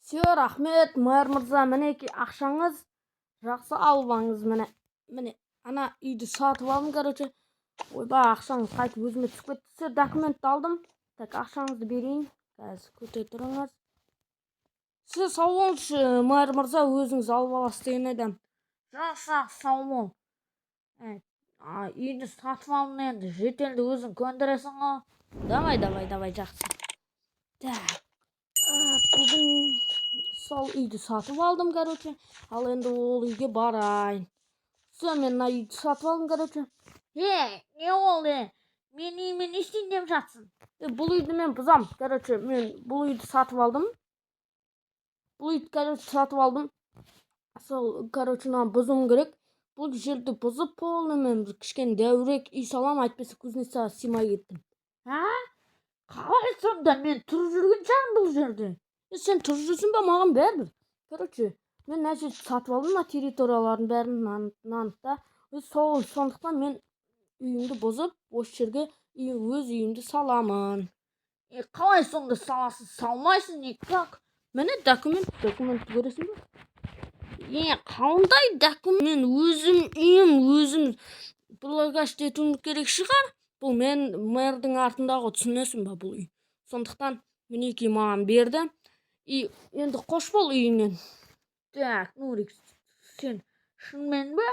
Все, рахмет, мэр мырза, мінекей ақшаңыз. Жақсы, алып алыңыз, міне. Міне, ана үйді сатып алдым, короче. Ойбай, ақшаңыз қайтып өзіме түсіп кетті. Все, документті алдым. Так, ақшаңызды берейін. Қазір, күте тұрыңыз. Сіз сау болыңызшы, мэр мырза, өзіңіз алып аласыз деген ойдамын. Жақсы, жақсы, сау бол. А, үйді сатып алдым енді, жителді өзің көндіресің ғой. Давай, давай, давай, жақсы. Так, бүгін сол үйді сатып алдым, короче. Ал енді ол үйге барайын. Все, мен мына үйді сатып алдым, короче. Е, не болды? Мен үйіме не істейін деп жатсың? Бұл үйді мен бұзам. Короче, мен бұл үйді сатып алдым. Бұл үйді, короче, сатып алдым. Сол, короче, мынаны бұзуым керек. Бұл жерді бұзып, полный мен бір кішкене дәуірек үй саламын, әйтпесе кузницаға сыймай кеттім. А? Қалай сонда, мен тұрып жүрген шығармын бұл жерде. Сен тұрып жүрсің ба, маған бәрібір. Короче, мен мына жерді сатып алдым, мына территориялардың бәрін, мынаны да. Сол, сондықтан мен үйімді бұзып, осы жерге өз үйімді саламын. Е, қалай сонда саласың? Салмайсың никак. Міне документ, документті көресің бе? Е, қандай документ? Мен өзім үйім, өзім благаш етуім керек шығар. Бұл мен мэрдің артындағы, түсінесің ба, бұл үй. Сондықтан мінекей, маған берді. И енді қош бол үйіңнен. Так, Нурик, сен шынымен бе?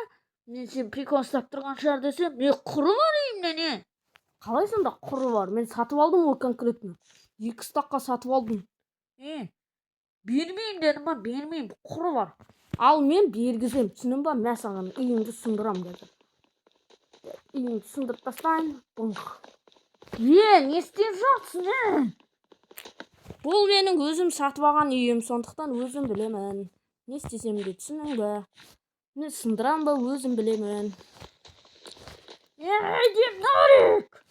Мен сен прикол ұстап тұрған шығар десем, не құры бар үйімнен, е? Қалай сонда құры бар? Мен сатып алдым ғой конкретно. Екі стаққа сатып алдым. Е, бермеймін дедім ба, бермеймін, құры бар. Ал мен бергіземін, түсіндің ба? Мә саған, үйіңді сындырам қазір. Үйіңді сындырып тастайын. Бұңқ. Е, не істеп жатсың, е? Бұл менің өзім сатып алған үйім, сондықтан өзім білемін. Не істесем де, түсіндің бе? Не сындырам ба, өзім білемін. Е, деймін, Нурик!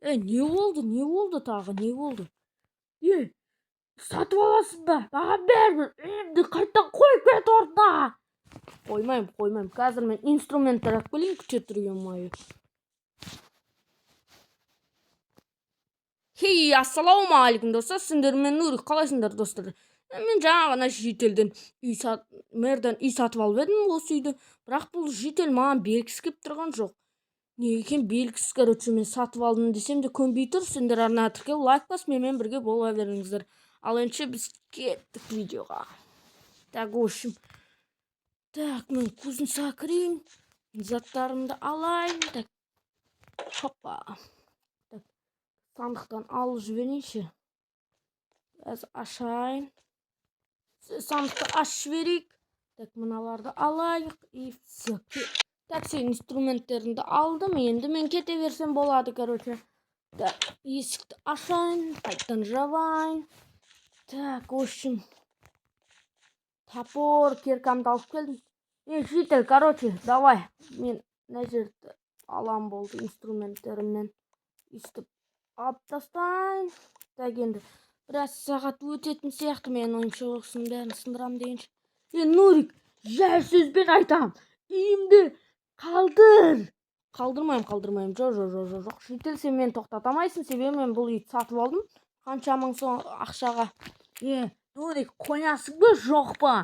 Е, не болды, не болды тағы, не болды? Е, сатып аласың ба? Маған бәрібір, үйімді қайтадан қойып кет орнына. Қоймаймын, қоймаймын. Қазір мен инструменттер алып келейін, күте тұр, ё-моё. Хей, ассалаумағалейкум, достар, сендермен Нурик, қалайсыңдар, достар? Мен жаңа ғана жителден үй сат, мэрдан үй сатып алып едім осы үйді. Бірақ бұл житель маған бергісі келіп тұрған жоқ. Неге екені белгісіз, короче, мен сатып алдым десем де көнбей тұр. Сендер арнаға тіркеліп, лайк басып, менімен бірге бола беріңіздер. Ал ендеше біз кеттік видеоға. Так, в общем, так, мен кузницаға кірейін, заттарымды алайын. Так, хоппа. Так, сандықтан алып жіберейінші. Қазір ашайын. Сандықты ашып жіберейік. Так, мыналарды алайық. И все. Так, сен инструменттеріңді алдым. Енді мен кете берсем болады, короче. Так, есікті ашайын, қайтадан жабайын. Так, в общем, топор, киркамды алып келдім. Е, житель, короче, давай. Мен мына жерді алам болды инструменттерімнен. Өйстіп алып тастайын. Так, енді біраз сағат өтетін сияқты менің ойымша, осының бәрін сындырамын дегенше. Е, Нурик, жай сөзбен айтам. Үйімді қалдыр. Қалдырмаймын, қалдырмаймын. Жоқ, жоқ, жоқ, жоқ, жоқ. Житель, сен мені тоқтата алмайсың, себебі мен бұл үйді сатып алдым. Қанша мың сом ақшаға. Е, Нурик, қоясың ба, жоқ па?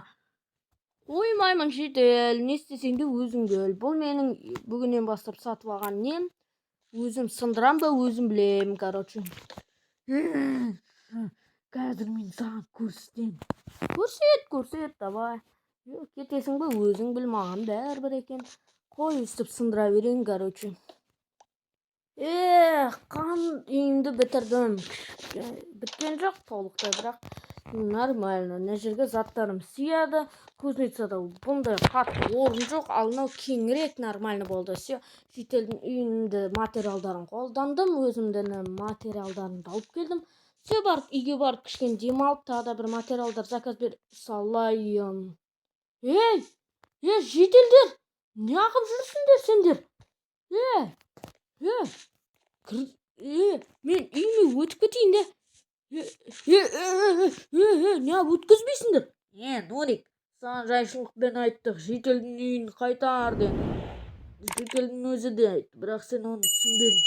Қоймаймын, житель, не істесең де өзің біл. Бұл менің бүгіннен бастап сатып алған нем. Өзім сындырам ба, өзім білемін, короче. Е, қазір мен саған көрсетемін. Көрсет, көрсет, давай. Кетесің бе, өзің біл, маған бәрібір екен. Қой, өстіп сындыра берейін, короче. Эх, қан үйімді бітірдім. Біткен жоқ толықтай, бірақ нормально. Мына жерге заттарым сияды. Кузницада бұндай қатты орын жоқ, ал мынау кеңірек, нормально болды. Все, жительдің үйімді материалдарын қолдандым, өзімдің материалдарымды алып келдім. Все, барып үйге барып кішкене демалып, тағы да бір материалдар заказ беріп салайын. Ей, ей, жительдер, неғып жүрсіңдер сендер? Е, е, кір, е, мен үйіме өтіп кетейін де. Е, е, е, е, е, неғып өткізбейсіңдер? Е, Нурик, саған жайшылықпен айттық, жительдің үйін қайтар дедік. Жительдің өзі де айтты, бірақ сен оны түсінбедің.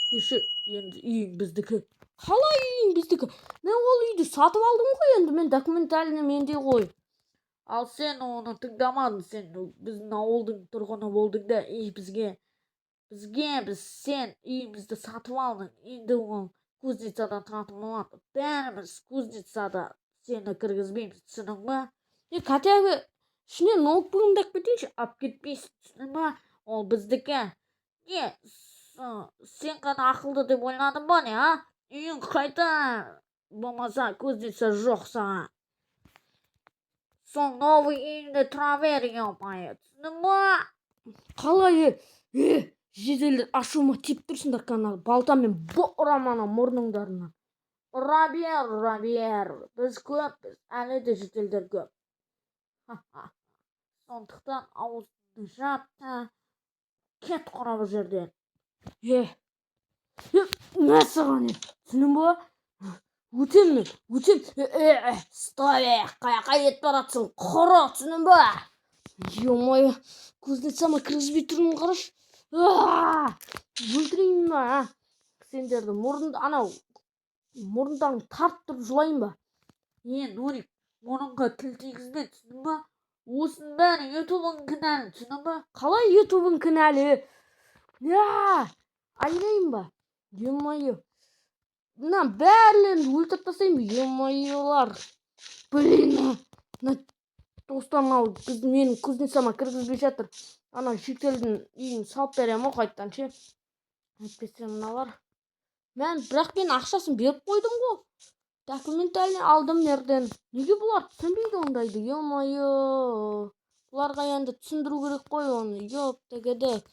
Кешір, енді үйің біздікі. Қалай үйің біздікі? Мен ол үйді сатып алдым ғой енді, мен документально менде ғой. Ал сен оны тыңдамадың, сен біздің ауылдың тұрғыны болдың да, и бізге біз сен үйімізді сатып алдың. Енді ол кузницада тұратын болады. Бәріміз кузницада сені кіргізбейміз, түсіндің ба? Е, хотя бы ішіне ноутбугымды алып кетейінші. Алып кетпейсің, түсіндің ба? Ол біздікі. Не, сен ғана ақылды деп ойладың ба, не, а? Үйің қайта, болмаса кузница жоқ саған. Сол новый үйіңде тұра бер, ё-моё, түсіндің ба? Қалай, е? Е, жителдер, ашуыма тиіп тұрсыңдар, кана балтамен ұрам ана мұрныңдарынан. Ұра бер, ұра бер, біз көппіз, әлі де жителдер көп. Ха-ха. Сондықтан аузыңды жап та кет құра бұл жерден. Е, е, мә саған, е, түсіндің ба? Өтем мен, өтем. Е, е, стой, е, қаяққа кетіп баратсың, құры, түсіндің ба? Ё-моё, кузницама кіргізбей тұрмын, қарашы. Аа, өлтірейін ба, а? Сендерді мұрынды, анау мұрындарың тартып тұрып жылайын ба? Е, Нурик, мұрынға тіл тигізбе, түсіндің ба? Осының бәрі ютубың кінәлі, түсіндің ба? Қалай ютубың кінәлі? Я, айырайын ба? Ё-моё, мына бәрілерін өлтіріп тастайын ба? Ё-моелар, блин, мына достар, мынау біз менің кузницама кіргізбей жатыр. Ана жителдің үйін салып беремін ғой қайтадан ше, әйтпесе мыналар. Мен бірақ мен ақшасын беріп қойдым ғой, документально алдым мэрден. Неге бұлар түсінбейді ондайды? Ё-моё, бұларға енді түсіндіру керек қой оны, ёптагеді.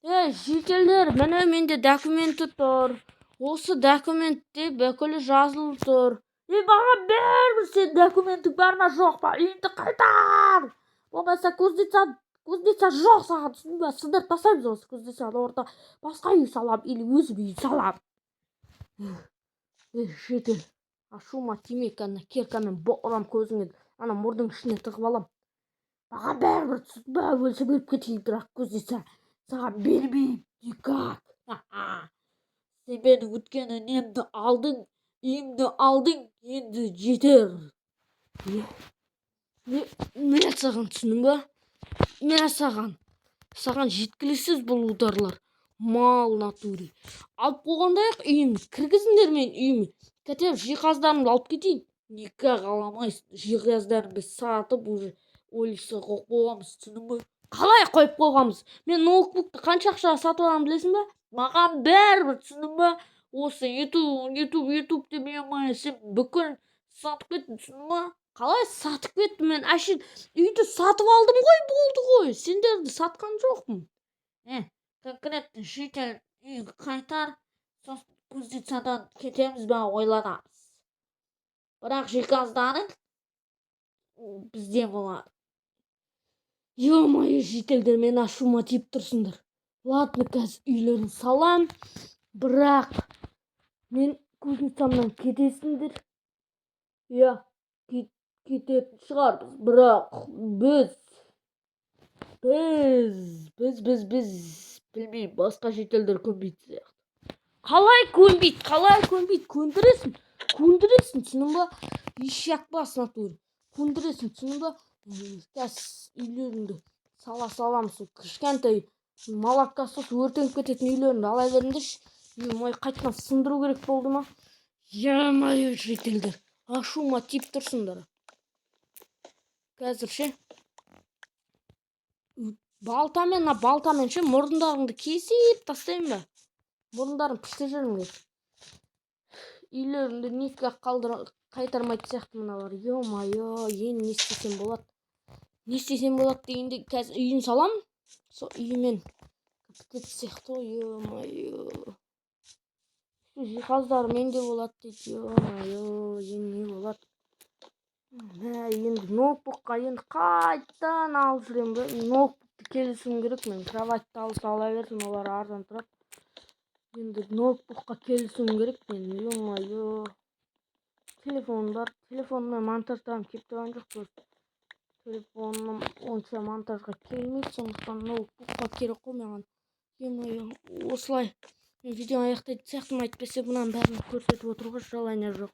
Ей, жителдер, міне, менде документі тұр, осы документте бүкілі жазылып тұр. Е, маған бәрібір, сенің документің бар ма, жоқ па, үйіңді қайтар, болмаса кузница жоқ саған, түсіндің ба? Сындырып тастаймыз осы кузницаны, орта басқа үй саламын или өзім үй саламын. Ей, житель, ашуыма тиме, ана киркамен ұрам көзіңе, ана мұрның ішіне тығып алам. Маған бәрібір, түсіндің ба? Өлсем өліп кетейін, бірақ кузница саған бермеймін никак. Сен менің өткені немді алдың, үйімді алдың, енді жетер. Мә саған, түсіндің ба? Мә саған, саған жеткіліксіз бұл ударлар. Мал натуре, алып қойғандай ақ үйім, кіргізіңдер мен үйіме, хотя бы жиһаздарымды алып кетейін. Никак ала алмайсың, жиһаздарын біз сатып, уже OLX-қа қойып қойғанбыз, түсіндің ба? Қалай қойып қойғанбыз? Мен ноутбукты қанша ақшаға сатып алғанымды білесің ба? Маған бәрібір, түсіндің ба? Осы ютуб, ютуб, ютуб деп, ё-моё, сен бүкіл сатып кеттің, түсіндің ба? Қалай сатып кеттім? Мен әшейін үйді сатып алдым ғой, болды ғой, сендерді сатқан жоқпын. Е, конкретно житель, үйін қайтар, сосын кузницадан кетеміз ба, ойланамыз, бірақ жиһаздарың бізде болады. Ё-моё, жителдер, мен ашуыма тиіп тұрсыңдар. Ладно, қазір үйлерін салам, бірақ мен кузницамнан кетесіңдер. Иә, кететін шығармыз, бірақ біз білмеймін, басқа жителдер көнбейтін сияқты. Қалай көнбейді? Қалай көнбейді? Көндіресің, көндіресің, түсіндің ба? Ешек бас, натуре, көндіресің, түсіндің ба? Қазір үйлеріңді сала саламын, сол кішкентай молокосос өртеніп кететін үйлеріңді ала беріңдерші. Ё-моё, қайтадан сындыру керек болды ма? Ё-моё, жителдер, ашуыма тиіп тұрсыңдар. Қазір ше, балтамен, мына балтамен ше, мұрындарыңды кесіп тастаймын ба, мұрындарың пішті жіберемін қазір. Үйлеріңді никак қалдыра қайтармайтын сияқты мыналар. Ё-моё, енді не істесем болады? Не істесем болады дегенде, қазір үйін саламын, сол үйімен бітетін сияқты ғой. Ё-моё, жиһаздары менде болады дейді. Ё-моё, енді не болады? Мә, енді ноутбукқа енді қайтадан алып жүремін бе? Ноутбукты келісуім керек мен. Кроватьты алса, ала берсін, олар арзан тұрады. Енді ноутбукқа келісуім керек мен. Ё-моё, телефон бар, телефонмен монтаждағым келіп тұрған жоқ просто. Телефоным онша монтажға келмейді, сондықтан ноутбукқа керек қой маған. Ё-моё, осылай. Мен видеоны аяқтайтын сияқтымын, әйтпесе мынаның бәрін көрсетіп отыруға желание жоқ.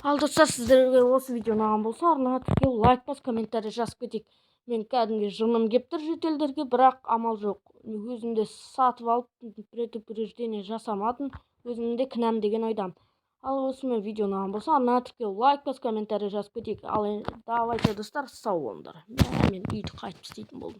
Ал, достар, сіздерге осы видео ұнаған болса, арнаға тіркеліп, лайк басып, комментарий жазып кетейік. Мен кәдімгі жыным кеп тұр жительдерге, бірақ амал жоқ, өзім де сатып алып, предупреждение жасамадым, өзімнің де кінәм деген ойдамын. Ал осымен видео ұнаған болса, арнаға тіркеліп, лайк басып, комментарий жазып кетейік. Ал енді давайте, достар, сау болыңдар. Мен үйді қайтып істейтін болдым.